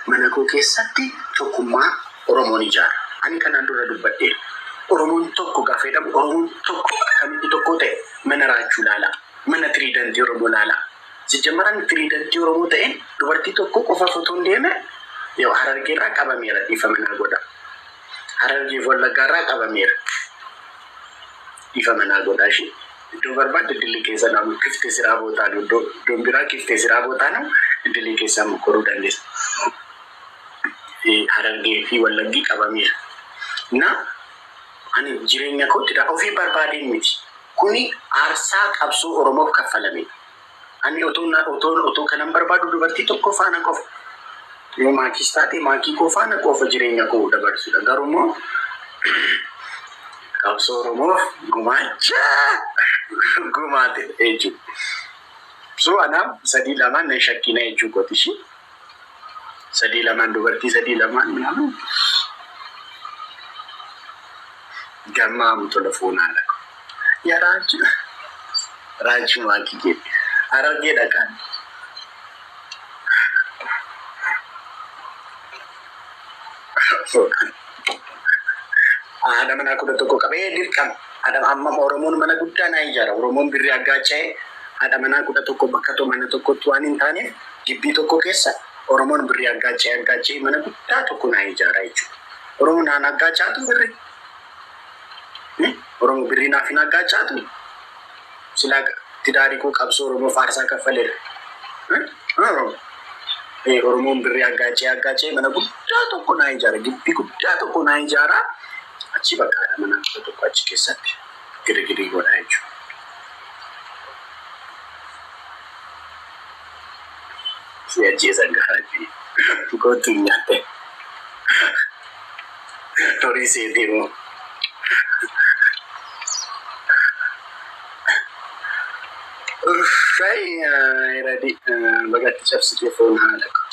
Mana koo keessatti tokkummaa Oromoon ijaara. Ani kanaan dura dubbadheera. Oromoon tokko gaafa jedhamu Oromoon tokko akkamitti tokko ta'e mana Raachuu laalaa. Mana tiriidantii Oromoo laalaa. Sijjammaran tiriidantii Oromoo ta'een dubartii tokko qofa otoo hin deeme yoo Harargeerraa qabameera dhiifama naa godha. Harargeef Wallaggaarraa qabameera. Dhiifama naa godhaa ishee. Iddoo barbaadde iddilli keessa namu kiftee siraa bootaan iddoo iddoon biraa kiftee siraa bootaan iddilli keessaa mokkoruu dandeessa. Harargee fi Wallaggii qabameera. Na ani jireenya kootti ofii barbaadeen miti. Kuni aarsaa qabsoo Oromoof kaffalamedha. Ani otoo otoo otoo kanan barbaadu dubartii tokko faana qofa. Yoo maakiis taate maakii koo faana qofa jireenya koo dabarsudha. Garuu immoo qabsoo Oromoof gumaacha gumaate jechuudha. So anaaf sadii lamaan nan shakkina jechuu kooti ishee. Sadii lamaan dubartii sadii lamaan minaamin garmaamu tola foon haadha koo. Yaa Raachuu Raachuu maakii kee Harargee dhaqaan. Haadha manaa 11 qaba. Ee dirqama. Haadha amma Oromoon mana guddaa naa ijaara. Oromoon birrii aggaacha'ee haadha manaa 11 bakka to mana tokkotti waan hin taaneef gibbii tokko keessa Oromoon birrii aggaacha'ee aggaacha'ee mana guddaa tokko naa ijaara jechuudha. Oromoo naan aggaachaatu birrii. Oromoo birrii naaf hin aggaachaatu. Silaa tidaarii koo qabsoo Oromoo faarsaa kaffaleera. Oromoo. Oromoon birrii aggaachee aggaachee mana guddaa tokko naa ijaara. Gibbii guddaa tokko naa ijaara. Achi bakka haadha manaa 11 achi keessatti girgirii godhaa jechuudha. Si ajjeesan garaa kootu hin nyaatte. Horii seetee moo. Uffay radi bagatti cabsite foon haadha koo.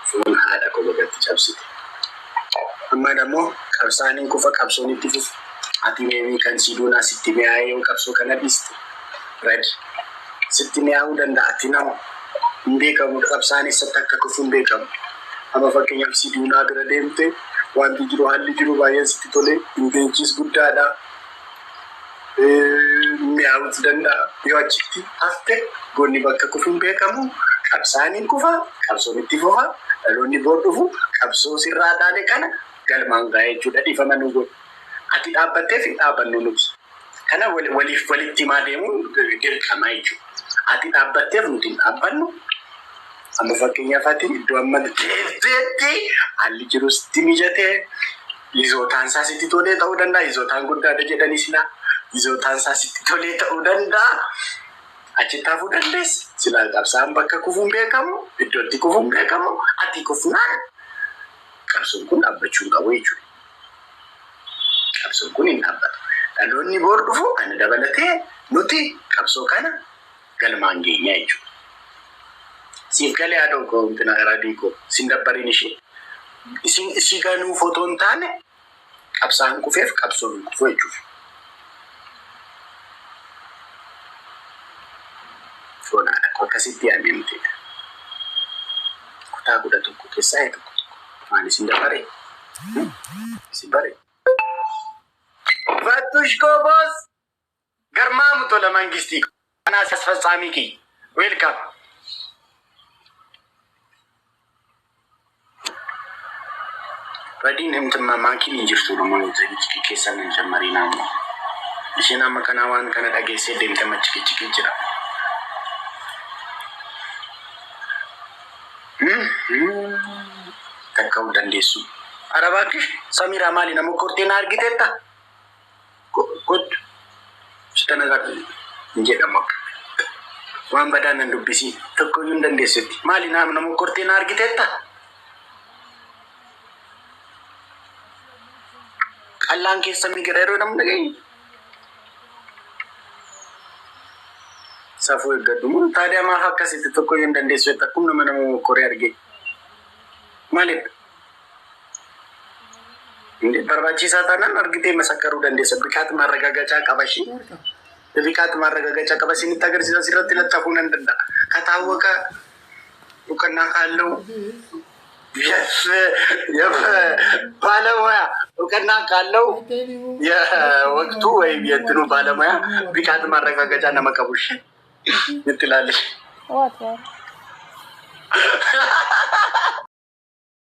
Foon haadha koo bagatti cabsite. Amma dammoo qabsaan hin kufa qabsoon itti fufa. Ati meebii kan si duunaa sitti mi'aa'ee yoo qabsoo kana dhiiste. Radi sitti mi'aa'uu danda'a ati nama hin beekamu qabsaan eessatti akka kufu hin beekamu. Amma fakkeenyaaf si duunaa bira deemte wanti jiru haalli jiru baay'een sitti tole inteenchiis guddaadha. Mi'aawutu danda'a. Yoo achitti hafte goonni bakka kufu hin beekamu. Qabsaan hin kufa, qabsoon itti fufa, dhaloonni boor dhufu qabsoo sirraa dhaale kana galmaan ga'a jechuudha. Dhiifama nu godhi. Ati dhaabbatteef hin dhaabannu nuti. Kana waliif walitti himaa deemuun dirqama jechuudha. Ati dhaabbatteef nuti hin dhaabbannu. Amma fakkeenyaaf ati iddoo amma deemteetti haalli jirus sitti mijatee Yizootaan isaa sitti tolee ta'uu danda'a. Yizootaan guddaadha jedhanii silaa. Yizootaan isaa sitti tolee ta'uu danda'a. Achitti hafuu dandeessa. Silaa qabsaa'aan bakka kufuun beekamu, iddootti kufuun beekamu, ati kufnaan qabsoon kun dhaabbachuu hin qabu jechuudha. Qabsoon kun hin dhaabbatu. Dhaloonni boor dhufu ana dabalatee nuti qabsoo kana galmaan geenya jechuudha. Siif galee haadhoo koo intina radii koo sin dabbariin ishee. Isin isii ganuuf otoo hin taane qabsaa'aan kufeef qabsoon hin kufu jechuuf. Foon haadha koo akkasitti yaadne nuti. Kutaa 11 keessaa tokko tokko. Maal isin dabaree? Isin bare? Fattush koo boos! Garmaamu tola mangistii kanaas asfatsaamii kiyya. Welcome. Radiin himtummaa maakiin hin jirtu Oromoo chiqi keessan hin jammariin amma. Isheen amma kanaa waan kana dhageessee deemte amma chiqi chiqi jira. Takka'uu dandeessu. Arabaakish Samiraa maali nama kortee na argiteetta? Kottu sitan hin jedhamu akka. Waan badaa nan dubbisiin tokkoyyuu hin dandeessutti. Maali nama nama kortee na argiteetta? Qallaan keessa migira yeroo namni dhagaye. Safuu eeggadhu moo taadiyaa maaf akkasitti tokkoyyuu hin dandeessu jetta akkuma nama nama mokkoree argee. Maalidha? Barbaachisaa taanaan argitee masakkaruu dandeessa. Biqaat maarragagachaa qaba ishii. Biqaat maarragagachaa qaba isinitti agarsiisa asirratti laxxafuu nan danda'a. Kataawwaqa boqonnaa kaalloo. ባለሙያ እውቅና ካለው የወቅቱ ወይም የእንትኑ ባለሙያ ብቃት ማረጋገጫ ነመቀቡሽ ምን ትላለች? What?